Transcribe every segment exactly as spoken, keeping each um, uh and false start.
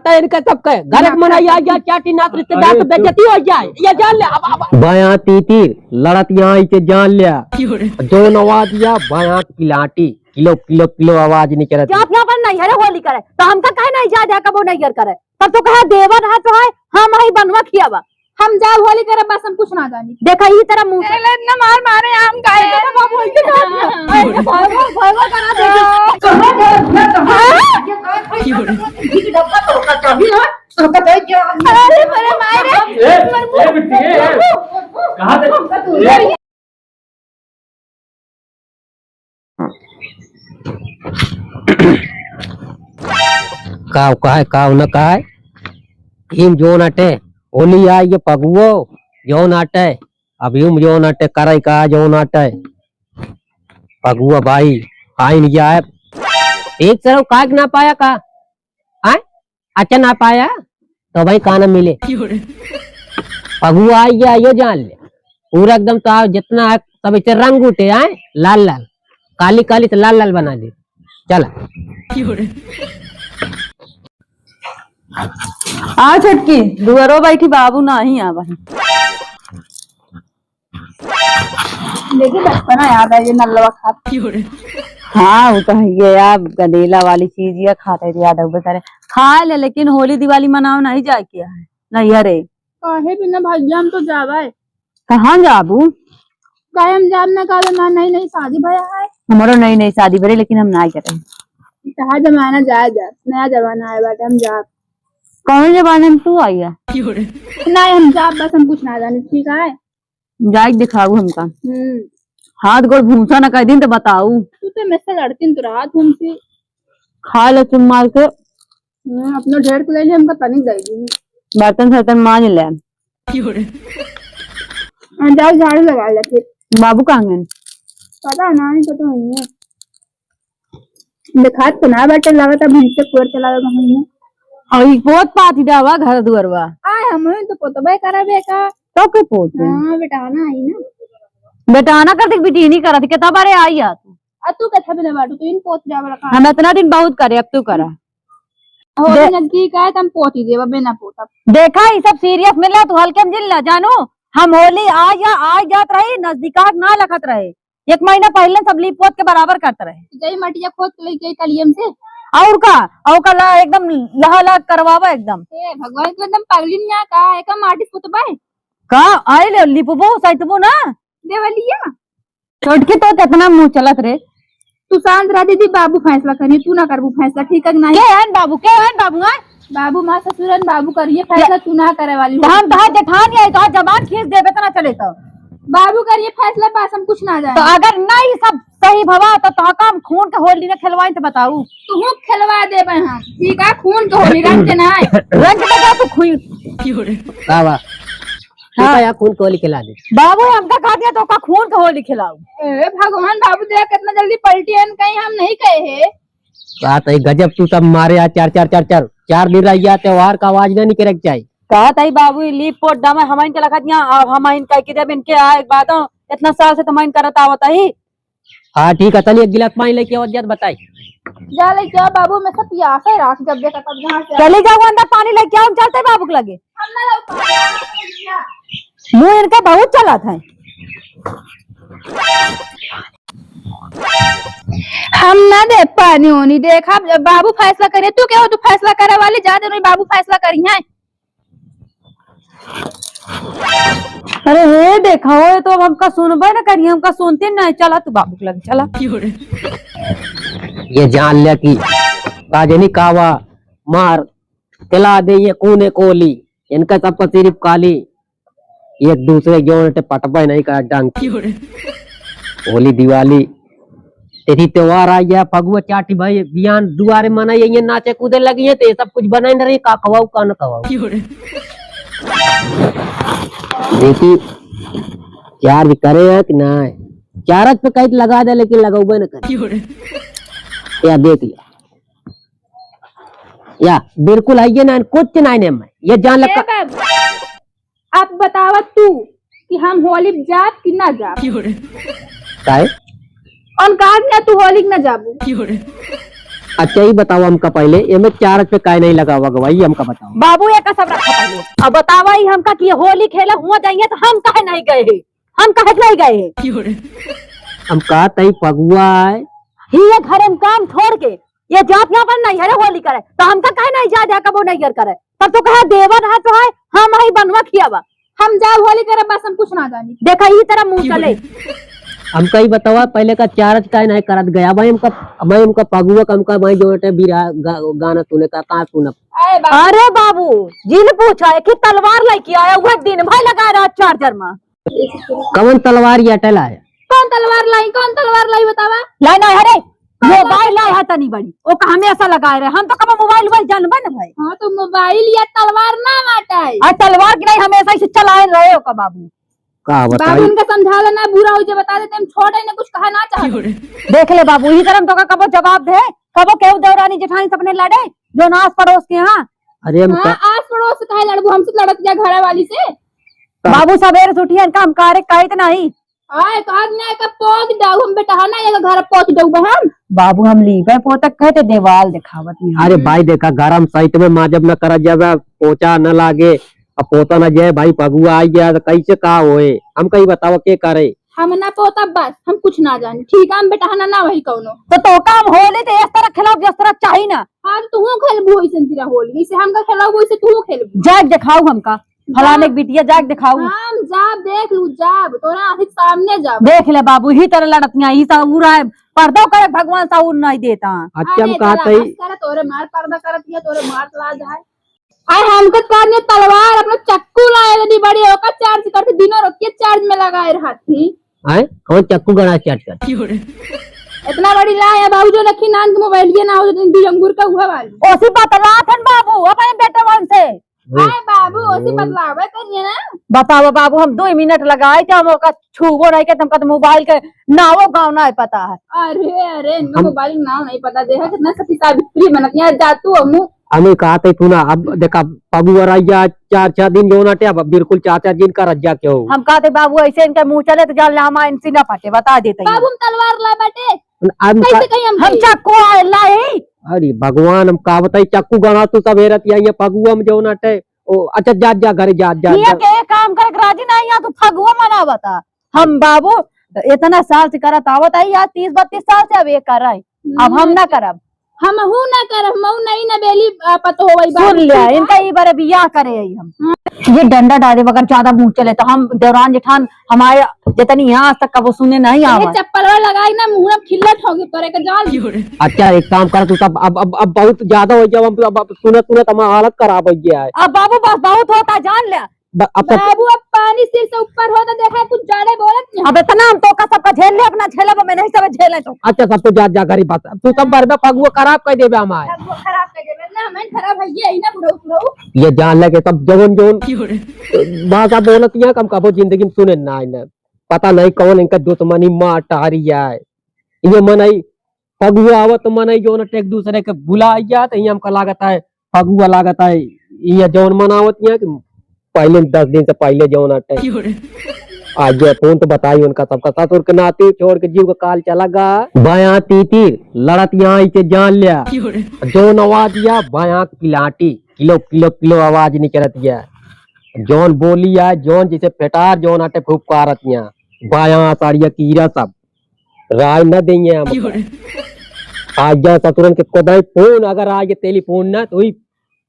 तो इनका सब कहे, घर के मनई आ जाए, चाटी नात रिश्तेदार तो बेइज्जती हो जाए। ये जान ले, अब, अब। बायां तीतिर, लड़त यहाँ इसे जान लिया। क्यों रे? जो नवाज या बायां की लाठी, किलो, किलो, किलो आवाज निकलत। क्या, क्या अपन नैहरे होली करे? तो हमका कहे नहीं जा, जा कबो नैहर करे। तब तो कहे देवर है तो है, हम है बनवा खियावा। हम जाब होली करे, बस हम कुछ ना जानी। देखा ई तरह मुंह से। ए, ले इतना मार मारे, हम काहे के बाबा बोल के ना। ए, भगवा, भगवा करा दे। कहाँ गए? मैं कहाँ गए? ये कहाँ गए? ये डब्बा तो का चाबी है? तो का दे क्या? अरे, मेरे मायरे। ए, ए, बिट्टी, ए, ए। कहाँ से? हमका तू ए। काव कहे, काव न कहे, टीम जोन अटे, होली आई ये फगुओ जोन अटे, अब यूं जोन अटे, करे का जोन अटे, फगुआ भाई, आइन जाए, एक तरफ काग ना पाया का, आए? अच्छा ना पाया तो भाई काना मिले। फगुआ आई गया, यो जान ले। पूरा एकदम तो आओ, जितना है सब इसे रंग उठे आए, लाल लाल, काली काली से लाल लाल बना दे। चला। आ छोटकी, दुआरो बैठी, बाबू नाही आवा है। देखी बचपना याद आ गई नल्लवा खात। हाँ, वो तो है ये यार, गदेला वाली चीज ये खाते थे, याद है बेचारे। खा ले, लेकिन होली दिवाली मनाओ नहीं जाए किया है, नहीं अरे। काहे बिना भैया, हम तो जावे। कहाँ जाबू? काहे हम जाब ना, काहे हमार नई नई शादी भया है। हमारो नई नई शादी भरे, लेकिन हम ना करे। कहा जमाना जाए जा, नया जमाना आए बाटे, हम जाब। कौन जमाना में तू आई है? नहीं, हम जाब, बस हम कुछ ना जाने, ठीक है? जाइके दिखाऊ हमका। हम्म। हाथ गोड़ भूसा न कर दिन तो बताऊ। तू तो मेरे से लड़ती तो रहा तुमसे। खा ले चुन मार के। हम्म, अपना ढेर के ले ले, हमका तनी दे दी। बर्तन सर्तन मांज ले। हाँ, जाओ झाड़ू लगा ले फिर। बाबू कहाँ गए? पता ना, नहीं पता नहीं है। देखात तो ना बाटे, लागत अब हमसे कोर चलावे हमने। और ई पोत पाती डावा घर दुआरवा। आय, हम तो पोतबे करबे का। तो के पोत? हाँ, बेटा, आना आई ना। बेटा, आना कर देख, बिटिहनी करत, कितना बारे आई आ तू। आ तू कैसे बिना बाटू, तू इन पोत जावे रखा। हम इतना दिन बहुत करे, अब तू करा। होली दे- नजदीक आए, तो हम पोत ही देबा, बिना पोतब। देखा, ई सब serious में ला, तू हल्के में जिन ला, जानू। हम होली आ जा, आ जात रही, नजदीका ना लखत रहे। एक महीना पहिले सब लीप पोत के बराबर करत रहे। जई मटिया खोद के लेके आई कलियम से। और का? और का ला एकदम लहा लहा करवावा एकदम। ए भगवान, तू एकदम पगली नहीं आ का? एका माटी से पोतबे? का? आए ले लिपबो, सैतबो ना? देवलिया। छोटकी तो कितना मुंह चलत रे। तू शांत रह दीदी, बाबू फैसला करिए, तू ना करबू फैसला, ठीक है कि नहीं? के हन बाबू, के हन बाबू, हैं? बाबू माँ ससुरन, बाबू करिए फैसला, के-, तू ना करे वाली हो। हम तोहार जेठानी है, तोहार जबान खींच देबे तो ना चले तो। बाबू करिए फैसला, पास हम कुछ ना जाने। तो अगर नहीं सब सही भवा तो तोहका हम खून के होली न खेलवाई तो बताऊ। तू खेलवा देबे हम, ठीक है, खून के होली, रंग के ना है। रंग के बजा तू खुई। का बा? हाँ। तू का खून के होली खेला दे। बाबू हमका कहा दिया तोहका खून के होली खिलाऊ। ए भगवान, बाबू देख कितना जल्दी पलटी है, कहीं हम नहीं कहे है। का तई गजब तू सब मारे आज चार, चार, चार, चार, चार दिन रह गया, त्योहार का आवाज ना निकले के चाही। का तई बाबू, ई लीप पोत डामे हमइन के लखत यहाँ, अब हमइन कह के देब इनके आ एक बात हो, इतना साल से तुमइन करत आवत ही। हाँ ठीक है, तनी एक गिलास पानी लेके आवत जात बताई। जा लेके आओ बाबू, मैं सब पियास है रात जब देखा तब यहाँ से। चले जाओ अंदर पानी लेके आओ, हम चलते बाबू के लगे। हम ना जाओ। मुँह इनका बहुत चलत है। हम ना दे पानी ओनी, देखा बाबू फैसला करे। तू क्या हो, तू फैसला करे वाली? जा दे, बाबू फैसला करी है। अरे हे देखा हो, ये तो अब हमका सुनबे न करी, हमका सुनते नहीं। चला तू बाबू के लगे चला। ये जान लिया कि काजनी कावा मार खिला दे ये कूने कोली, इनका सबका सिर्फ काली, एक दूसरे जोन ते पटबे नहीं का डंग। होली दिवाली, तेरी त्योहार आ गया, फगुआ चाटी भाई, बियान दुआरे मनाई, ये नाचे कूदे लगी है, तो ये सब कुछ बनाए न रही, का खवाऊ, का न खवाऊ। देखी, चार्ज करे है कि ना? चार्ज पे कहीं लगा दे, लेकिन लगौबे न करे। या देख लिया। या, बिल्कुल है ये ना, कुछ ना है मैं। ये जान ए लगा। बाबू, आप बतावा तू कि हम होली में जाब कि ना जाब? काहे? और कहा ना तू होली में ना जाबू। अच्छा, ई बतावा हमका पहिले, एमे चार्ज पे काहे नहीं लगावा गवा, ई हमका बतावा। बाबू, एका सब रखा पहिले। अब बतावा ई हमका कि होली खेले हुआ जाइए तो हम काहे नहीं गए हैं? हम काहे नहीं गए हैं? हम कहत हई फगुआ आए। ही ये घरे में काम छोड़ के ये जात यहाँ पर नहीं है रे होली करे, तो हमका काहे नहीं जा, जा कबो नहीं कर करे? तब तो कहा देवर है तो है, हम ही बनवा खियावा। हम जाओ होली करे, बस हम कुछ ना जानी। देखा ई तरह मुँह चले। हमका ई बतावा, पहिले का चार्ज काहे नहीं करत गया? भाई हमका, भाई हमका फगुआ का हमका भाई जो टे बीरा गा-, गाना सुने का, का सुनब? अरे बाबू। अरे बाबू, जिन पूछा है कि तलवार लेके आया, वह दिन भाई लगा रहा चार्जर में। कवन तलवार या टला है? कौन तलवार लाई, कौन तलवार लाई बतावा? लाई ना, अरे, कौन मोबाइल लाई है तनी बड़ी, ओका हमेशा लगाए रहे। हम तो कबो मोबाइल वोबाइल जानबे न भाई। हाँ, तो मोबाइल या तलवार ना बाटे। आ तलवार की नहीं, हमेशा इसे चलाए रहे ओका बाबू। का बताई? बाबू उनका समझा लेना, बुरा हो जाए, बता देते हम छोटे ने कुछ कहा ना चाहते। देख ले बाबू, ई तरह तो का कबो जवाब दे, कबो केहू देवरानी जेठानी से अपने लड़े, जो ना आस पड़ोस के यहाँ। अरे हम हाँ, का आस पड़ोस से काहे लड़बू, हमसे लड़त जा घर वाली से। बाबू सवेरे से उठिए, इनका हम कार्य काहित नहीं। आए, तो आज ना एका पोत डाऊ, हम बेटा, हाँ ना, एका घर पोत डाऊ बहन। बाबू, हम लीपे पोतक कहते देवाल देखावत नहीं। अरे भाई, देखा, गरम सहित में माँ जब न करा जावे, पोछा न लागे, अब पोता न जाए, भाई, फगुआ आई गया, तो कैसे का होए? हम कहीं बताओ, के करे? हम ना पोता, बस, हम कुछ ना जानी। ठीक है, हम बेटा, हाँ ना, ना वही कौनो। तो, तो का हम होली तो इस तरह खेलब, जिस तरह चाही ना। हाँ, तो तू खेलबू वैसे तेरा होली, जैसे हमका खेलाऊ, वैसे तू खेलबू। जाके देखाऊ हमका। फलाने के बिटिया जाके देखाऊ। हम जाब, देख लू, जाब, तोरा आँखी के सामने जाब। देख ले बाबू, ही तरह लड़तियाँ, ही सब उड़ा है, पर्दो करे भगवान साउर नहीं देता। अच्छा, हम अरे, कहत चला, हई। बस कर, तोरे मार पर्दा करत हिया, तोरे मार लाज है। आए, हमके कहने तलवार, अपना चक्कू लाए रही बड़ी, ओका चार्ज करते, दिनों रतिया चार्ज में लगाए रहत ही। आए, कौन चक्कू गड़ा चार्ज कर? इतना बड़ी लाए है बाबू, जो लखी नान के मोबाइल ये ना हो, जो दिन बीज अंगूर का हुआ वाली। ओसी बतलात हन बाबू, अपने बेटवन से। हम्म। आए बाबू, ओसी हम्म। बतलावे करिए ना। बताओ बाबू, हम दो मिनट लगाए थे, हम ओका छुबो नहीं के, तुमका तो मोबाइल के नावो गाँव ना पता है। अरे, अरे, इनका हम मोबाइल के नाव नहीं पता, देखा कितना सती सावित्री बनत, यहाँ जा तू हमू। हमें कहा थे तू ना, अब देखा, फगुआ रह गया, चार, चार दिन जो ना टे, अब बिल्कुल चार, चार दिन का रज्जा क्यों? हम कहते बाबू, ऐसे इनका मुँह चले तो जान ले, हम इनसे ना पटे, बता देते हैं। बाबू, हम तलवार ला बाटे। हम कैसे कहीं हम हम गए? चाकू आ-, लाई। अरे भगवान, हम का बताई, चाकू गणा तू सब हेरत या, ये फगुआ में जो ना टे। ओ, अच्छा, जा, जा, घरे जा, जा, ये जा। के काम करे के राजी नहीं, यहाँ तू फगुआ मनावता। हम बाबू इतना साल से करत आवत आई, आज तीस बत्तीस साल से अब ये कर रहे, अब हम ना करब। हमहू ना करब, हमहू नहीं ना बेली, आ, पतो होई सुन बाबू, लिया, ठीक है? इनका ई बारे बियाह करे आई हम। हाँ। ये डंडा डाले बगैर ज्यादा मुँह चले तो हम देवरान जेठान हमारे जितनी यहाँ आज तक कबो सुने नहीं ये आवा। चप्पलवा लगाई ना, मुँह में खिल्लत होगी तोरे के जान। अच्छा, एक काम कर तू, तब अब, अब, अब बहुत ज्यादा हो गया, अब, अब सुनत सुनत हमारा हालत खराब हो गया है। अब बाबू बस बहुत होता, जान ले। ब-, अब तक बाबू, अब पानी सिर से ऊपर होता, देखा कुछ ज्यादा बोलत नहीं। अब इतना हम तो का सबका झेल ले, अपना झेलब, मैं नहीं सब झेले तो। अच्छा, सब तो जा, जा, गरीब बात। अब तू सब भर में फगुआ खराब कर देबे हमारे। फगुआ खराब कर देबे ना, मैं खराब है ये, ही ना बुढ़ऊ, बुढ़ऊ। ये जान ले के सब जवन, जवन भाषा बोलत यहाँ, कम कबो जिंदगी में सुने ना, ना। पता नहीं कौन इनका दुश्मनी मार टहरी है। ये मनई फगुआ आवत मनई जौन अटे एक दूसरे के भुला जात, ये हमका लागत है फगुआ लागत है, ये जौन मनावत यहाँ कि पहले दस दिन से पहले जौन अटे। आज ये कौन तो बताई उनका सबका ससुर के नाती छोड़ के जीव का काल चला गा। बायां तीतिर लड़त यहाँ इसे जान लिया। जौन आवाज या बायां किलाटी, किलो, किलो, किलो आवाज निकलत या। जौन बोली या, जौन जैसे पेटार जौन अटे फुफकारत यहाँ। बायां साड़िया कीरा सब। राय न देइए हम। आज जा ससुरन के कोदाई फोन, अगर आज ये टेलीफोन ना, तो वही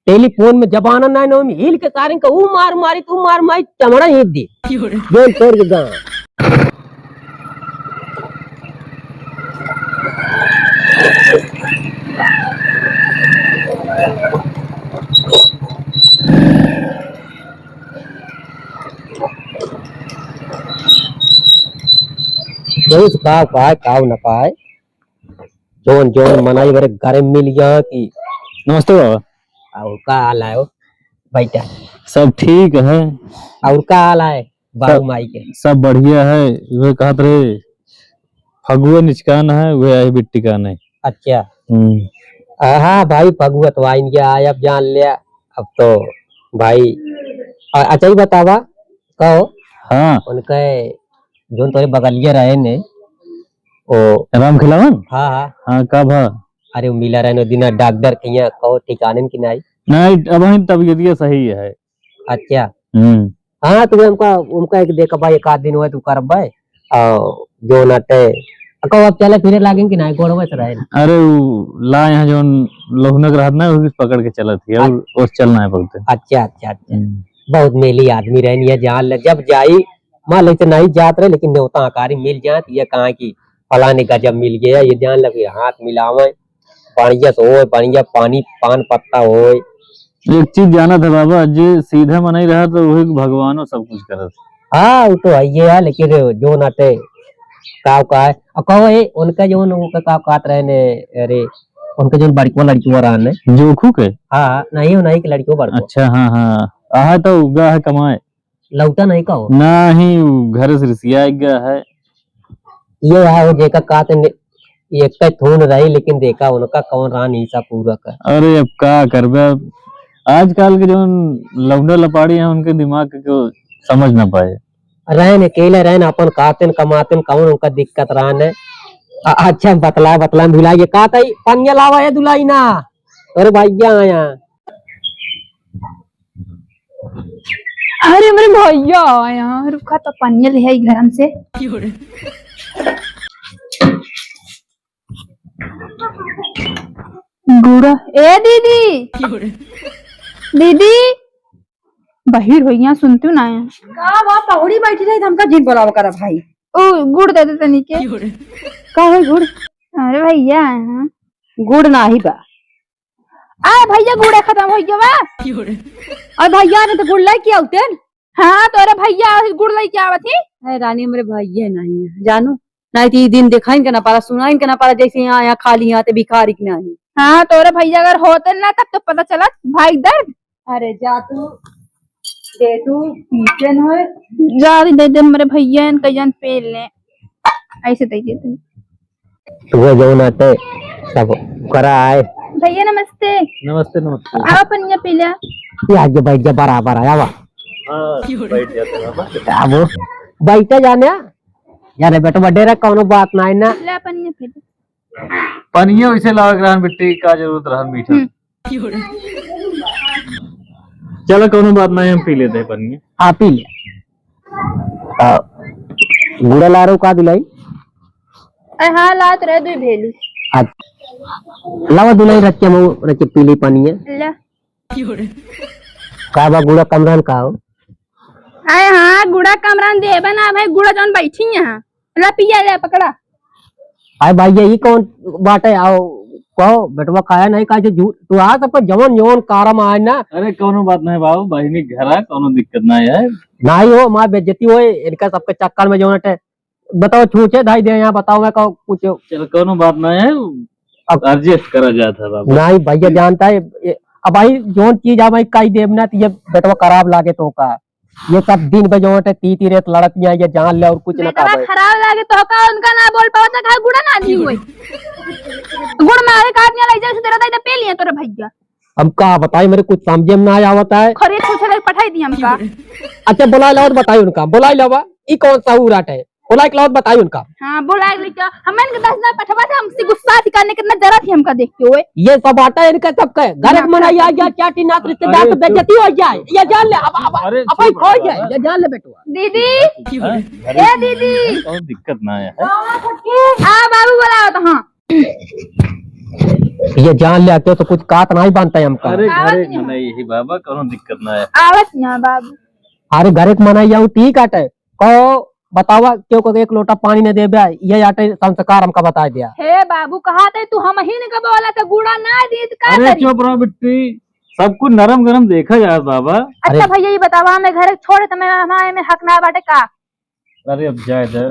टेलीफोन में जबाना ना, ना, हिल के सारे का ऊ मार मारी, तू मार मारी, चमड़ा ईंट दी। बोल तोर के गाँव। बहुत का पाए, का न पाए। जौन, जौन मनई बरे घरे मिल गया कि नमस्ते बाबा। और का हाल है हो? बैठा। सब ठीक है। और का हाल है बाबू सब, माई के? सब बढ़िया है। वे कहत रहे, फगुआ निचकान है, वे आई बिट्टी कान है। अच्छा। हम्म। आ, हाँ भाई, फगुआ तो आइन गया है, अब जान लिया। अब तो भाई, आ, अच्छा ही बतावा, कहो। हाँ। उनके जौन तोरे बगलिया रहे ने, ओ राम खिलावन? हाँ, हाँ। हाँ, का भा? अरे, उ मिला रहन ओ दिना डॉक्टर के यहाँ, कहो ठिकाने की नाई। नाई, अबहिन तबियतिया सही है। अच्छा। हम्म। हाँ, तो हमका, हमका एक देखबा, एक आध दिन हुआ तू करबे, और जो नाटे, कहो अब चले फिरे लागेन कि नाई, गोड़वे से रहे। अरे, उ ला यहाँ जौन लहुनक रहत ना, वही पकड़ के चलत ही, और, अच्छा। और चलना है पकड़ते। अच्छा, अच्छा, अच्छा। हम्म। बहुत मेली आदमी रहन, ये जान ले, जब जाई, मान ले, नहीं जात रहे, लेकिन न्योता हकारी मिल जात, ये कहा कि फलाने गजब मिल गया, ये जान ले, फिर हाथ मिलावे, बढ़िया से होए, बढ़िया पानी, पान पत्ता होए। एक चीज जानत है बाबा, जे सीधा मनई रहा तो वही भगवानो सब कुछ करत। हाँ, वो तो है ये है, लेकिन जो नाटे, का, का है, और कहो, ए, उनका जो, उनका का कहत रहे ने, अरे, उनका जो बड़को लड़कियों रहा ने। जोखू के? हाँ, हाँ, नहीं, नहीं के लड़कियों बड़को। अच्छा, हाँ, हाँ। आहा तो उगा है कमाए। लौटा नहीं का हो? नाही, उ घरे से रिसिया गया है। ये है वो जेका का तने एक का थून रही, लेकिन देखा उनका कौन रहा नीसा पूरा का। अरे अब का करबे, अब आजकल के जौन लौंडा लपाड़ी हैं, उनके दिमाग के समझ ना पाए। रहन अकेले रहन, अपन खातेन कमातेन, कौन उनका दिक्कत रहन है। अ-, अच्छा बतला, बतला भुला ये का तई पनिया लावा है दुलाई ना। अरे भैया आया। अरे, मेरे भैया, यहाँ रुका तो पनिया ले आई गरम से। गुड़ा, ए दीदी, दीदी, बहिर हो यहाँ सुनती हूँ ना है। का बा, पहुड़ी बैठी रही, हमका जिन बोलावा करा भाई। ओ, गुड़ दे दे तनी के। का है गुड़? अरे भैया, यहाँ गुड़ नाही बा। आ भैया, गुड़े खतम होइ गवा। और भैया ने तो गुड़ लइके आउतेन। हाँ, तोरे भैया गुड़ लइके आवत ही। अरे रानी, हमरे भैया नहीं है, जानू। नहीं तो ई दिन देखाइन के ना पारा, सुनाइन के ना पारा, जैसे यहाँ, यहाँ खाली हाथे भिखारी के नहीं। हाँ, तोरे भैया अगर होतेन ना, तब तो पता चलत भाई दर्द। अरे जा तू, दे तू, पीते न होए। जा दे दे, हमरे भैया इनका जान पेल ले। ऐसे दे देते। तू जौन आते, सब करा आए। भैया नमस्ते। नमस्ते, नमस्ते। आओ पनिया पी ले। ये आगे बैठ जा, बराबर आया वा। हाँ, बैठ जाते बाबा। अब बैठे जाने। यार बेटो, बड्डे रह, कौनो बात ना है ना। ले पनिया पी ले। पनिया वैसे लावे के रहन बिट्टी, का जरूरत रहन मीठा। हम्म। चलो, कौनो बात नहीं, हम पी लेते हैं पनिया। हाँ, पी ले। आ, गुड़ा ला रहो का दुलाई? अरे हाँ, लात रहे दुई भेली। अच्छा। लावा दुलाई, रख के हम रख के पी ली पनिया। ले। का बा गुड़ा कमरान का हो? अरे हाँ, गुड़ा कमरान देबे ना भाई, गुड़ा जौन बैठी यहाँ। ला पिया ले, पकड़ा। अरे भाई, ये ई कौन बात है? आओ, कहो, बेटवा काहे नहीं, काहे से झूठ? तू आ सबका जवन जवन कारम आए ना। अरे, कौनो बात नहीं बाबू, बहिनी घर है, कौनो दिक्कत नहीं है। नहीं हो, माँ बेइज्जती होए, इनका सबके चक्कर में जवन हटे। बताओ, छूछे धाई दे यहाँ, बताओ, मैं कहूँ कुछ। चलो, कौनो बात नहीं है, अब adjust करा जाता है बाबू। नहीं, भैया जानता है, ये, अब भाई, जौन चीज आप भाई कही देब ना, तो ये बेटवा खराब लागे तो का। ये सब दिन भर जो होते तीती रेत लड़त यहाँ, ये जान ले और कुछ ना बेटवा कहबे। खराब लागे तो का, उनका ना बोल पावत, का गुड़ा ना दी होई। गुड़ मारे काट नहीं लाई, जैसे तेरा दाई तो पी लिए तोरे भैया। हम का बताई, मेरे कुछ समझे में ना आवत है। खरीद पूछे ले पठाई दी हमका। अच्छा, बुलाई लावा तो बताई उनका, बुलाई लावा, ई कौन सा उराट है, बुलाई लावा तो बताई उनका। हाँ, बुलाई ले क्या? हम इनके दस हजार पठवा थे, हमसे गुस्सा दिखाने कितना जरा थी हमका देखते हुए। ये सब आता है इनका सबका, घर एक मना आ गया, क्या टी नात रिश्तेदार अरे तो तो बेइज्जती हो जाए, ये जान ले, अब, अब, अरे अब भाई चुप खो रहो जाए, बाबा। ये जान ले बेटवा। दीदी, हाँ, अरे ए दीदी। कौन दिक्कत ना है। हाँ, बाबू बोला तो हाँ। ये जान ले आते हो तो कुछ कात नहीं बनता है हमका। अरे आवत घर एक नहीं। मनाई यही बाबा, कौन दिक्कत ना है। आवत यहाँ बाबू। अरे घर एक मनाई आऊ ठीक आटे। कहो बतावा क्यों को एक लोटा पानी न देबे, ये आटे संस्कार हमका बताए दिया। हे बाबू, कहा थे तू हम ही ने कब बोला था गुड़ा ना दी तो का अरे करी? चुप रहो बिट्टी, सब कुछ नरम गरम देखा जाए बाबा। अच्छा अरे भैया, ये बतावा, हमें घर छोड़े तो मैं हमारे में हक ना बाटे का? अरे अब जाए दे।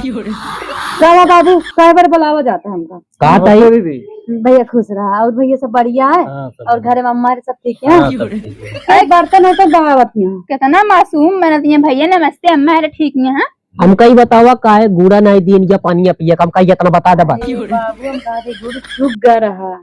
का बा बाबू, काहे बर बुलावा जाता हमका? का ताई? नमस्ते दीदी। भैया खुश रहा। और भैया सब बढ़िया है? हाँ, सब और बढ़िया। घर में अम्मा रे सब ठीक है? हाँ, सब ठीक है। अरे बर्तन हो तो दबावत नहीं। कितना मासूम बनत ये भैया। नमस्ते अम्मा, अरे ठीक नहीं है? हमका ही बतावा काहे गुड़ा नहीं दीन या पानी पिया, हमका ही इतना बता दे बस। अरे बाबू, हम कहा थे गुड़ चुक गया रहा।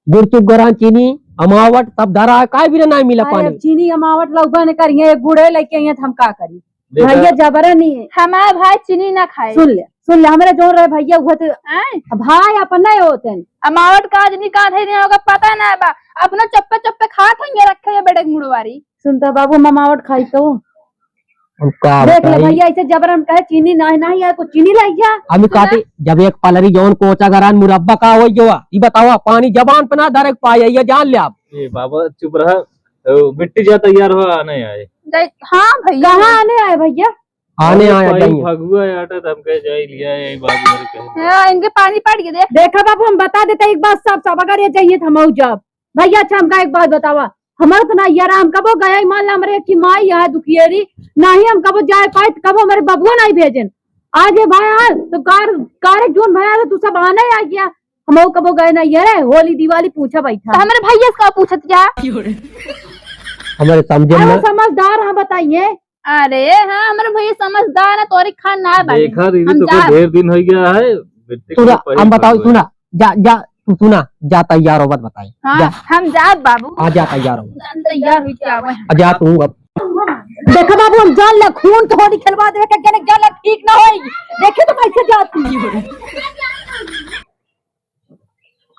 गुड़ चुक गया रहा, चीनी अमावट सब धरा है, काहे भी नहीं मिला अरे पानी। अब चीनी अमावट लौका ने करिए, गुड़े लेके आइए तो हम का करी? बेटा। भैया जबरन नहीं है। हमारे भाई चीनी ना खाए। सुन ले, सुन ले, हमरे जौन रहे भइया, उहे तो आय? भाई अपना ही होते हैं। अमावट का आज निकाल है, नहीं होगा, पता ना बा। अपना चप्पे चप्पे खात हैं, ये रखे ये बेटे के मुड़वारी। सुनता बाबू, हम अमावट खाई तो। हम का देख ले बताई? भइया, ऐसे जबरन कहे चीनी नाही, नाही यार, कुछ चीनी लाई जा। हम सुना? कहते, जब एक पलरी जौन कोचा गरान मुरब्बा का होई गवा, ई बतावा, पानी जबान पे ना धरे के पाए, ये जान ले आप। ए बाबा, चुप रहा। ओ, बिट्टी जा तैयार हो, आने आए। जय-, हाँ भइया। कहाँ आने आए भइया? आने अरे आए, भाई, जाइए। फगुआ आटा तो हम कह जाई लिया, यही बाबू घर कहे। हाँ, इनके पानी पड़ गया, देख। देखा बाबू, हम बता देते एक बात साफ साफ, अगर ये जाइए तो हम आऊ जाब। भइया, अच्छा, हमका एक बात बतावा, हमार तो ना यार, हम कबो गया ही, मान ला, हमरे एक ठे माई है दुखियेरी, ना ही हम कबो जाए पाए, तो कबो हमरे बबुआ नहीं भेजन। आज ये भाई, आज तो कार, कार एक जून भाई, आज तू सब आने आ गया, हम कबो गए नहीं है रे, होली दिवाली पूछा बैठा। तो हमरे भइया से का पूछत क्या? हमरे समझे अरे, वो ना। समझदार, हाँ, बताइए। अरे हाँ, हमरे भइया समझदार है, तोरी खान ना है बाटे। देखा दीदी, हम तो जा- ढेर दिन हो गया है, बिट्टी तू के ना, पहले हम बताओ, भाग तू ना, जा, जा, तू, तू ना, जा तैयार हो, मत बताई। हाँ, जा। हम जात बाबू। हाँ, जा तैयार हो। हम तैयार हुई क्या हुआ? आ, जा तू अब। देखा बाबू, हम जान ले, खून के होली खेलवा देवे, के जान ले ठीक ना होई। देखे तो कैसे जाती।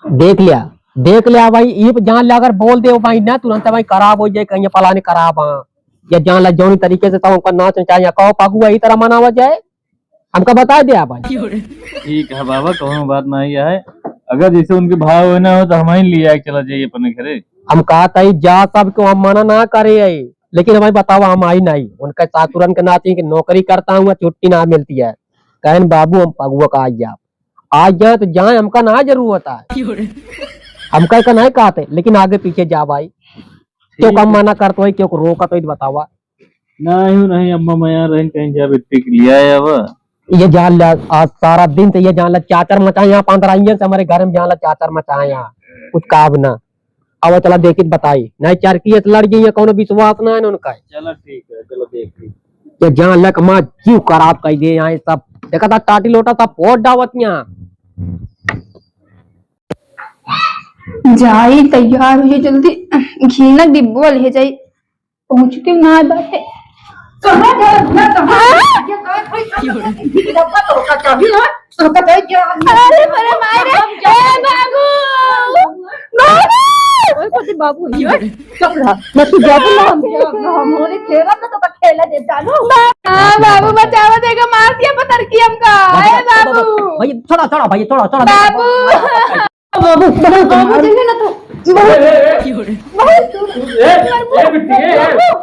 देख लिया, देख लिया भाई, ई जान ले, अगर बोल दे भाई ना, तुरंत भाई खराब हो जाए, कहीं फलाने खराब, हाँ, या जान ले, जौनी तरीके से तो उनका नाच नचाए, या कहो पागुआ ई तरह मनावा जाए, हमका बता दे आप भाई। ठीक है बाबा, कौनो बात नहीं है, अगर जैसे उनके भाव हो ना हो तो हम ही ले आके चला जाइए अपने घरे। हम कहता ही जा, सबको हम मना ना करे है, लेकिन हमें बतावा, हम आई नहीं, उनका सासुरन के नाते कि नौकरी करता हूँ, छुट्टी ना मिलती है, कहन बाबू हम पगुआ का आई जाब। आ जाए तो जाए, हमका ना जरूरत है। हमका का नहीं कहते, लेकिन आगे पीछे जा भाई। क्यों ठीक कम है। मना करत होई, क्यों रोकत होई, बतावा। नहीं, नहीं, अम्मा मैं यहाँ रहन कहीं जा बिट्टी के लिया है अब। ये जान ला, आज सारा दिन तो ये जान ला, चाचर मचाए यहाँ, पंद्रह इंजन से हमारे घर में जान ला, चाचर मचाए यहाँ, कुछ काम ना। अब चला देखित बताई, नहीं चार की ये तो लड़ गई है, कौनो विश्वास ना है ना उनका। चलो ठीक है, चलो देख ली। ये जान लक माँ जीव खराब कर दिए यहाँ सब। देखा था टाटी लोटा सब फोड़ डावत यहाँ। जाई तैयार हुई जल्दी, घी ना डिब्बो ले जाई, पहुँचती ना बाटे। कहाँ जा, ना कहाँ जा? ये कहाँ कोई सब की डब्बा तो का चाबी ना? अरे मेरे मायरे, ए बाबू, बाबू। ओए, कथी बाबू, ये चुप रहा। मैं तू जाबू ना, हम जाब ना, हम होली खेलब ना, तो का खेला दे डालो। हाँ, बाबू, बचावा, देखा, मार दिया पतर की हमका। ए बाबू। भैया, छोड़ा, छोड़ा, भैया, छोड़ा, छोड़ा। बाबू। बाबू, बाबू, बाबू, जइहे ना तू। ए, ए, ए। बाबू। ए, ए, बिट्टी, ए, ए।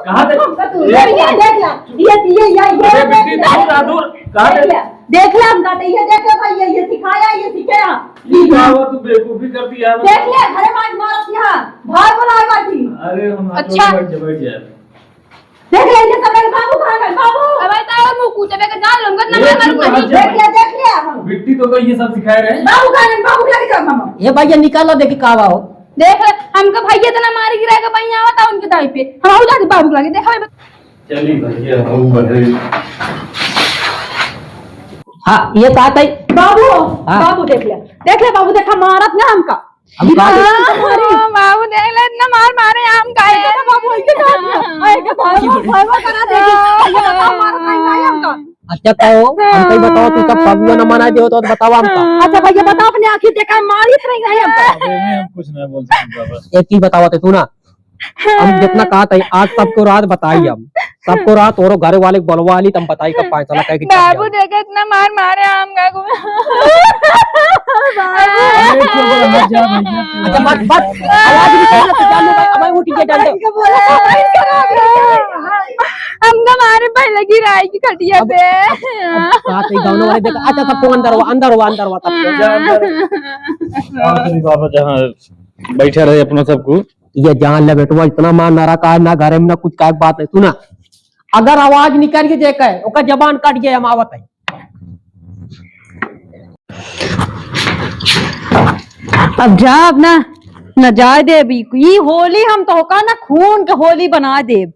कहाँ दे-, ए। ये देख ला, ये, ये, ये, ये अरे बिट्टी, देख ला। दूर आ, दूर। कहाँ दे-, देख ला, देख ला, हम कहते, ये देख ला भाई, ये, ये सिखाया, ये सीखे हैं। ये क्या हुआ, तू बेवकूफी कर दी यार। देख ले, अरे मार, मारत यहाँ, भाई बोला है बाटी। अरे हम अच्छा। बैठ जा, बैठ जा। देख ले, ये सब मेरे बाबू कहाँ गए, बाबू? अब ऐसा है, मुंह कूटे में के जान लूंगा, ना ये मैं चुप रह मरूंगा। जा। देख ले, देख ले, हम। बिट्टी तो को ये सब सिखाए रहे। बाबू कहाँ गए, बाबू लेके जाओ, मामा। ये भैया निकाल लो, देखी का बा हो। देख ले, हमका भैया इतना मारे गिरा के भैया आवता उनके दाई पे। हम आऊ जाके बाबू के लगे, देखा भाई। चली भैया, हम बढ़े। हाँ, ये का ताई? बाबू, हाँ। बाबू देख ले, देख ले बाबू, देखा मारत ना हमका। हम का हाँ, बाबू देख ले, इतना मार मारे हम का है। देखा बाबू, ऐसे का, ऐसे का, ऐसे का करा दे। ये बताओ, मारत नहीं, नहीं हमका। अच्छा, कहो, हमका ही बताओ, तू सब फगुआ न मना दे हो तो बताओ हमका। अच्छा भैया, बताओ, अपने आँखी देखा, मारित नहीं है हमका। अबे, हम कुछ नहीं बोल सकते बाबा। एक चीज बताओ तो तू ना, हम जितना कहा था, आज सबको रात बताई हम। सबको रात औरो घर वाले को बुलवा ली, तम बताई कब फैसला कहे कि कब बाबू जाओ। देखे इतना मार मारे हम का को। अरे, चुप रहो, मत जा भैया। अच्छा, बस, बस। आवाज भी सुन, तो जान लो भाई, अब उठ के डंडे। हमका मारे पहले गिराई की खटिया अब, पे। अब, अब बात ही गाँव वाले देखा। अच्छा, सबको अंदर हुआ, अंदर हुआ, अंदर हुआ, सबको। जा अंदर। और तेरी बाबा जहाँ बैठा रहे अपना सबको। ये जान ले बेटवा, इतना मार ना रखा है, ना घरे में, ना कुछ का बात है। सुना, अगर आवाज निकल के जे कहे, ओकर जबान कट जाए, हम आवत है। अब जाब ना, न जाए देब। ई, ई होली हम तोहका ना खून के होली बना देब।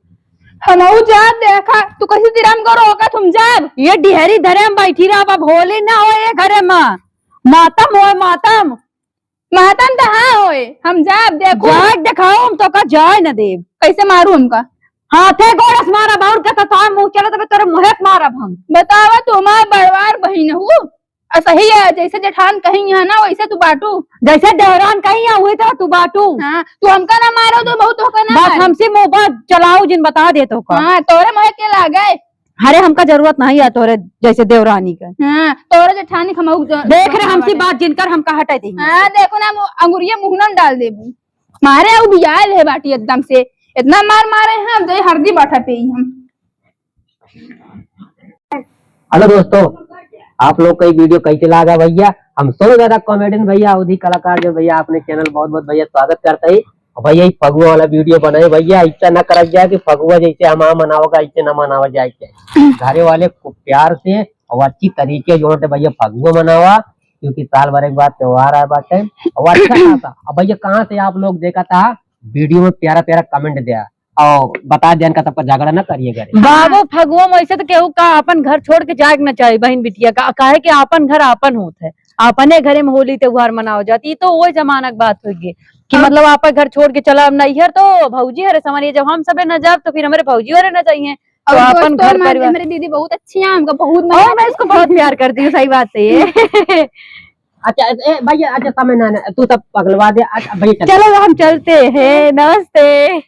हमहू जाब, देखा, तू कैसे दिराम करो होगा, तुम जाब। ये डिहरी धरे हम बैठी रहब, अब होली ना होए ये घरे में। मातम होए, मातम। मातम त हाँ होए, हम जाब, देखो। जाए देखाओ, हम तोका जाए न देब। कैसे मारू हमका? हाथे गोड़स मारब, और का तो तोहार मुँह चले तबे तोरे मुँहे के मारब हम। बतावा, तू हमार बड़वार बहिन हऊ, और सही है, जैसे जेठान कहीं है ना, वैसे तू बाटू। जैसे देवरान कहीं है, वही तो तू बाटू। हाँ, तू हमका ना मारो तो बहुत होकर ना बस मारे। हमसे मुँह बात चलाओ जिन, बता दे तो का। हाँ, तोरे मुँहे के लागे। अरे, हमका जरूरत नहीं है तोरे जैसे देवरानी के। हाँ, तोरे जेठानी के हम उ ज-, देख रहे, हमसे बात जिनकर हमका हटाई देंगे। हाँ, देखो ना, मु-, अंगुरिया मुँह में डाल देबू। मारे अउ बियाल है बाटी एकदम से, इतना मार मारे हैं, हम दे हरदी बाटा पे ही हम। हेलो दोस्तों, आप लोग का ये वीडियो कैसे लागा भैया? हम सब ज्यादा कॉमेडियन भैया, अवधी कलाकार जो भैया, आपने चैनल बहुत बहुत भैया स्वागत करता है। और भैया, ये फगुआ वाला वीडियो बनाए भैया, ऐसा ना करा जाए कि फगुआ जैसे हम मनावा का, ऐसे ना मनावा जाए के। घरे वाले को प्यार से और अच्छी तरीके जो है भैया फगुआ मनावा, क्योंकि साल भर एक बार त्योहार आए बाटे। और अच्छा खासा, अब भैया कहाँ से आप लोग देखा था वीडियो में, प्यारा प्यारा कमेंट दिया और बता देन का तब झगड़ा ना करिए घरे। बाबू, फगुआ में ऐसे तो केहू का अपन घर छोड़ के जाए के ना चाही बहिन बिटिया का, काहे कि आपन घर आपन होत है, अपने घरे में होली त्योहार मनाओ जाती, तो वो जमाना की बात होगी कि हाँ। मतलब आपन घर छोड़ के चला अब नैहर तो भौजी हरे संवरिया, जब हम सबे न जाब तो फिर हमारे भौजी हरे न जाइए। तो और अपन दोस्तों, घर हमारे, परिवार हमारे दीदी बहुत अच्छी हैं, हमको बहुत मजा और मैं आता है। इसको बहुत प्यार करती हूँ, सही बात है ये। अच्छा, ए, भैया, अच्छा, समय ना, ना, तू सब पगलवा दे, अच्छा, भैया, चल। चलो, हम चलते हैं, नमस्ते।